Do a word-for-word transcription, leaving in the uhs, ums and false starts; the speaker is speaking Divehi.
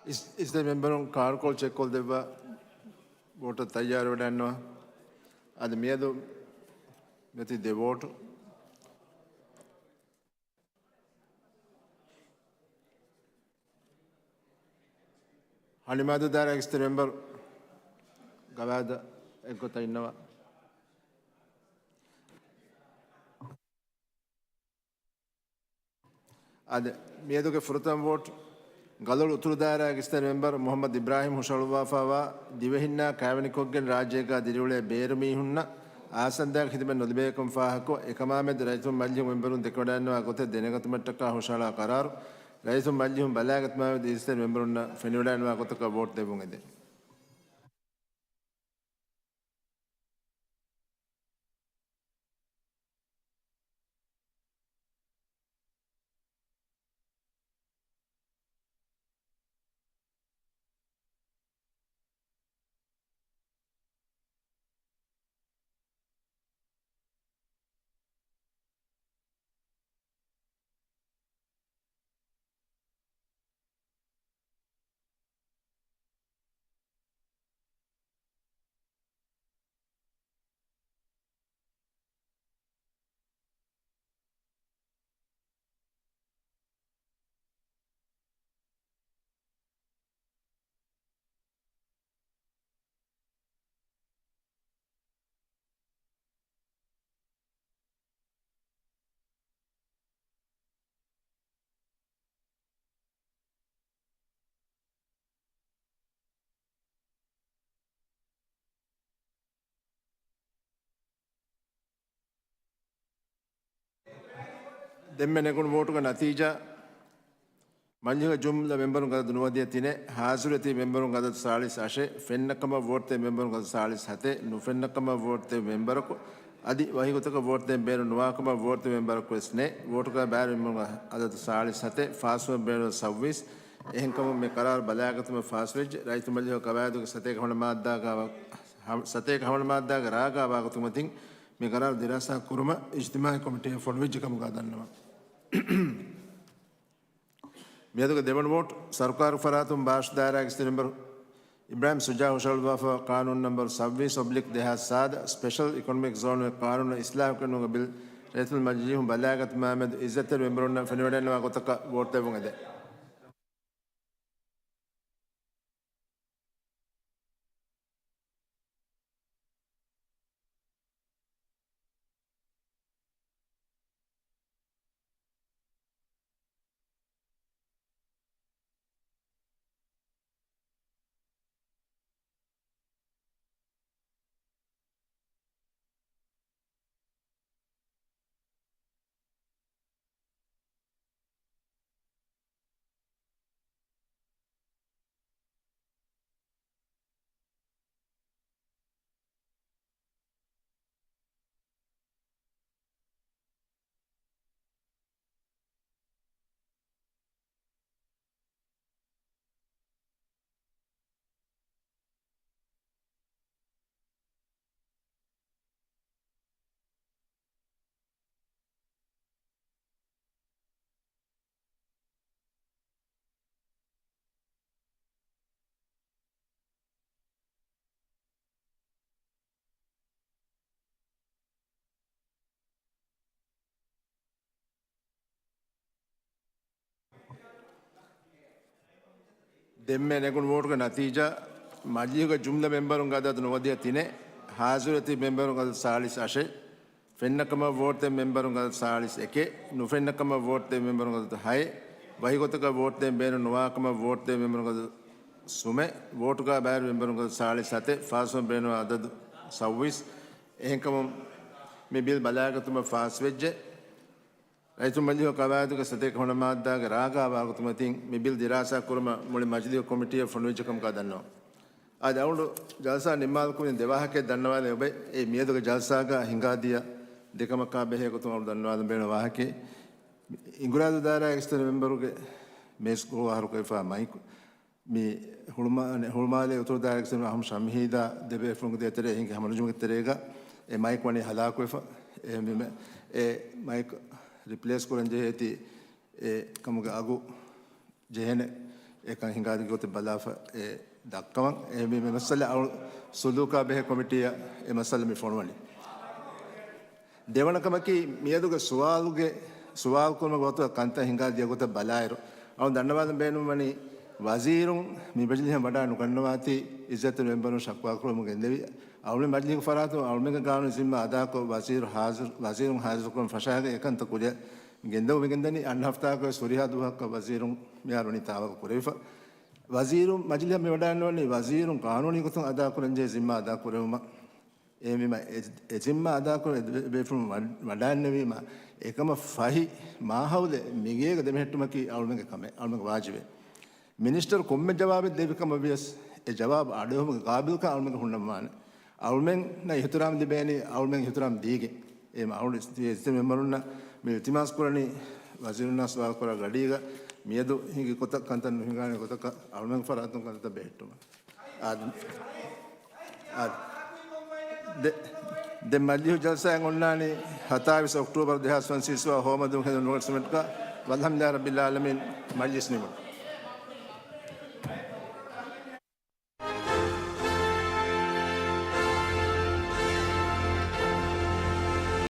އިސް-، އިސްލަމް މެމްބަރުން ކާޑުކޮޅު ޗެކްކޮށްދެއްވާ ވޯޓަށް ތައްޔާރުވެޑަންނަވާ. އަދި މިއަދު މެތި ދެ ވޯޓު. ހަނިމާދޫ ދާއިރާގެ އިސްތަށި މެމްބަރު ގަވާއިދަށް އެއްގޮތަށް އިންނަވާ. އަދި މިއަދުގެ ފުރަތަމަ ވޯޓް، ގަލޮޅު އުތުރު ދާއިރާގެ އިސްތަށި މެމްބަރު މުޙައްމަދު އިބްރާހިމް ހުށަހަޅުއްވާފައިވާ، ދިވެހިންނާ ކައިވެނިކޮށްގެން ރާއްޖޭގަ ދިރިއުޅޭ ބޭރު މީހުންނަށް އާސަންދާގެ ޚިދުމަތް ނުލިބޭކަން ފާހަގަކޮށް، އެކަމާމެދު ރައްޔިތުން މަޖިލީހު މެމްބަރުން ދެކެވަޑައިގަންނަވާ ގޮތެއް ދެނެގަތުމަށްޓަކާ ހުށަހަޅާ ޤަރާރު، ރައްޔިތުން މަޖިލީހުން ބަލާގަތުމާމެދު އިސްތަށި މެމްބަރުންނަށް ފެނިވަޑައިގަންނަވާ ގޮތަކަށް ވޯޓް ދެއްވުން އެދެން. ދެންމެ ނެގުނު ވޯޓުގެ ނަތީޖާ، މަޖިލީހުގެ ޖުމްލަ މެމްބަރުންގެ އަދަދު ނުވަދިހަ ތިނެއް، ޙާޟިރުވެތި މެމްބަރުންގެ އަދަދު ސާޅީސް އަށެއް، ފެންނަކަމަށް ވޯޓްދޭ މެމްބަރުންގެ އަދަދު ސާޅީސް ހަތެއް، ނުފެންނަކަމަށް ވޯޓްދޭ މެމްބަރަކު އަދި ވަކިގޮތަކަށް ވޯޓްދޭން ބޭނުން ނުވާކަމަށް ވޯޓްދޭ މެމްބަރަކުވެސް ނެތް. ވޯޓުގަ ބައިވެރި މެމްބަރުންގެ އަދަދު ސާޅީސް ހަތެއް، ފާސްވުމަށް ބޭނުން ސައުވީސް. އެހެންކަމުން މި ޤަރާރު ބަލާގަތުމަށް ފާސްވެއްޖެ. ރައްޔިތު މަޖިލީހުގެ ޤަވާއިދުގެ ސަތޭކަ ހަވަނަ މާއްދާގަ، ސަތޭކަ ހަވަނަ މާއްދާގެ ރާގަ ވާގޮތުގެ މަތިން މި ޤަރާރު ދިރާސާ ކުރުމަށް އިޖްތިމާޢީ ކޮމިޓީއަށް ފޮނުވިއްޖެ ކަމުގަ ދަންނަވަން. މިއަދުގެ ދެވަނަ ވޯޓް، ސަރުކާރު ފަރާތުން ބާޝް ދާއިރާގެ އިސްތަށި މެމްބަރު އިބްރާހިމް ޝުޖާ ހުށަހަޅުއްވާފައި ޤާނޫނު ނަމްބަރު ސައުވީސް އޮބްލިކް ދެހާސް ސާދަ، ސްޕެޝަލް އިކޮނޮމިކް ޒޯނުގެ ޤާނޫނަށް އިސްލާހު ކުރެއްވުމުގެ ބިލް ރައްޔިތުން މަޖިލީހުން ބަލާގަތުމާމެދު އިއްޒަތްތެރި މެމްބަރުންނަށް ފެނިވަޑައިގަންނަވާ ގޮތަކަށް ވޯޓް ދެއްވުން އެދެން. ދެންމެ ނެގުނު ވޯޓުގެ ނަތީޖާ، މަޖިލީހުގެ ޖުމްލަ މެމްބަރުންގެ އަދަދު ނުވަދިހަ ތިނެއް، ޙާޟިރުވެތި މެމްބަރުންގެ އަދަދު ސާޅީސް އަށެއް، ފެންނަކަމަށް ވޯޓްދޭ މެމްބަރުންގެ އަދަދު ސާޅީސް އެކެއް، ނުފެންނަކަމަށް ވޯޓްދޭ މެމްބަރުންގެ އަދަދު ހައެއް، ވަކިގޮތަކަށް ވޯޓްދޭން ބޭނުން ނުވާކަމަށް ވޯޓްދޭ މެމްބަރުންގެ އަދަދު ސުމެއް، ވޯޓުގަ ބައިވެރި މެމްބަރުންގެ އަދަދު ސާޅީސް ހަތެއް، ފާސްވުމަށް ބޭނުން އަދަދު ސައުވީސް. އެހެންކަމުން މި ބިލް ބަލާގަތުމަށް ފާސްވެއްޖެ. ރައްޔިތު މަޖިލީހުގެ ޤަވާއިދުގެ ސަތޭކަ ހަވަނަ މާއްދާގެ ރާގަ ވާގޮތުގެ މަތިން މި ބިލް ދިރާސާ ކުރުމަށް މުޅި މަޖިލީހު ކޮމިޓީއަށް ފޮނުވިއްޖެ ކަމުގަ ދަންނަވަން. އަދި އަޅުގަނޑު ޖަލްސާ ނިންމާލުކުރިން ދެ ވާހަކައެއް ދަންނަވާލެވޭ. އެ މިއަދުގެ ޖަލްސާގަ ހިނގާދިޔަ ދެ ކަމަކާ ބެހޭ ގޮތުން އަޅުގަނޑު ދަންނަވާލަން ބޭނުން ވާހަކައެއް. އިނގުރާދޫ ދާއިރާގެ އިސްތަށި މެމްބަރުގެ މޭޒުގަ އަހަރު ކޮށްފަ މައިކު މި ހުޅުމާ-، ހުޅުމާލެ އުތުރު ދާއިރާގެ އިސްތަށި އަހުމަދު ޝަމްހީދާ ދެބޭފުޅުންގެ ދޭތެރޭ ހިނގި ހަމަނުޖުމުގެ ތެރޭގަ އެ މައިކް ވަނީ ހަލާކުވެފަ. އެ މި-، އެ މައިކް ރިޕްލޭސް ކުރަން ޖެހޭތީ އެ ކަމުގެ އަގު ޖެހޭނެ. އެކަން ހިނގާދި ގޮތެއް ބަލާފަ އެ ދައްކަވަން. އެ މި، މި މައްސަލަ އަޅު ސުލޫކާ ބެހޭ ކޮމިޓީއަށް އެ މައްސަލަ މި ފޮނުވަނީ. ދެވަނަ ކަމަކީ، މިއަދުގެ ސުވާލުގެ، ސުވާލު ކުރުމަށް ގޮތުގަ ކަންތައް ހިނގާ ދިޔަ ގޮތަށް ބަލާއިރު، އަޅު ދަންނަވާލަން ބޭނުންވަނީ، ވަޒީރުން މި މަޖިލީހަށް ވަޑާ ނުގަންނަވާތީ، އިއްޒަތްތެރި މެމްބަރުން ޝަކުވާ ކުރަމުން ގެންދެވި. އަޅުމެން މަޖިލީހުގެ ފަރާތުން އަޅުމެންގެ ގާނޫނު ޒިންމާ އަދާކޮށް، ވަޒީރު ހާޒިރު، ވަޒީރުން ހާޒިރުކުރުން ފަށާގެން އެކަންތައް ކުރިއަށް ގެންދަވަމުން ގެންދަނީ. އަންނަ ހަފްތާއަކަށް ވެސް ހުރިހާ ދުވަހަކަށް ވަޒީރުން މިހާރު ވަނީ ތާވަކު ކުރެވިފަ. ވަޒީރުން މަޖިލީހަށް މި ވަޑާންނަވަނީ ވަޒީރުން ގާނޫނީ ގޮތުން އަދާކުރަންޖެހޭ ޒިންމާ އަދާކުރެވުމަށް. އެހެންވީމަ، އެ، އެ ޒިންމާ އަދާކުރަން އެ ބޭފުޅުން ވަ-، ވަޑާންނެވީމަ، އެކަމަށް ފަހި މާހައުލެއް މިގޭގަ ދެމެހެއްޓުމަކީ އަޅުމެންގެ ކަމެއް، އަޅުމެންގެ ވާޖިބެއް. މިނިސްޓަރު ކޮންމެ ޖަވާބެއް ދެއްވި ކަމަށް ވިޔަސް، އެ ޖަވާބު އަޑުއެހުމުގެ ގާބިލްކަން އަޅުމެންގެ ހުންނަންވާނެ. އަޅުމެންނަށް އިހުތިރާމް ލިބޭނީ، އަޅުމެން އިހުތިރާމް ދީގެން. އެ އަޅުގަނޑު އިސް-، އިސް މެމްބަރުންނަށް މި އިލްތިމާސް ކުރަނީ، ވަޒީރުންނާ ސުވާލު ކުރާ ގަޑީގަ މިއަދު ހިނގި ގޮތަށް ކަންތައް ނުހިނގާނެ ގޮތަކަށް އަޅުމެންގެ ފަރާތުން ކަންތައް ބެހެއްޓުމަށް. އާދެ. އާދެ. ދެ-، ދެން މަޖިލީހު ޖަލްސާއެއް އޮންނާނީ ހަތާވީސް އޮކްޓޫބަރު ދެހާސް ފަންސަވީސް ވާ ހޯމަދޫ ހެނދުނުގަ ސިމެންޓްގަ. ވަލްހަމްދުލިއްލާހި ރައްބިލް އާލަމީން. މަޖިލިސް ނިމުނު.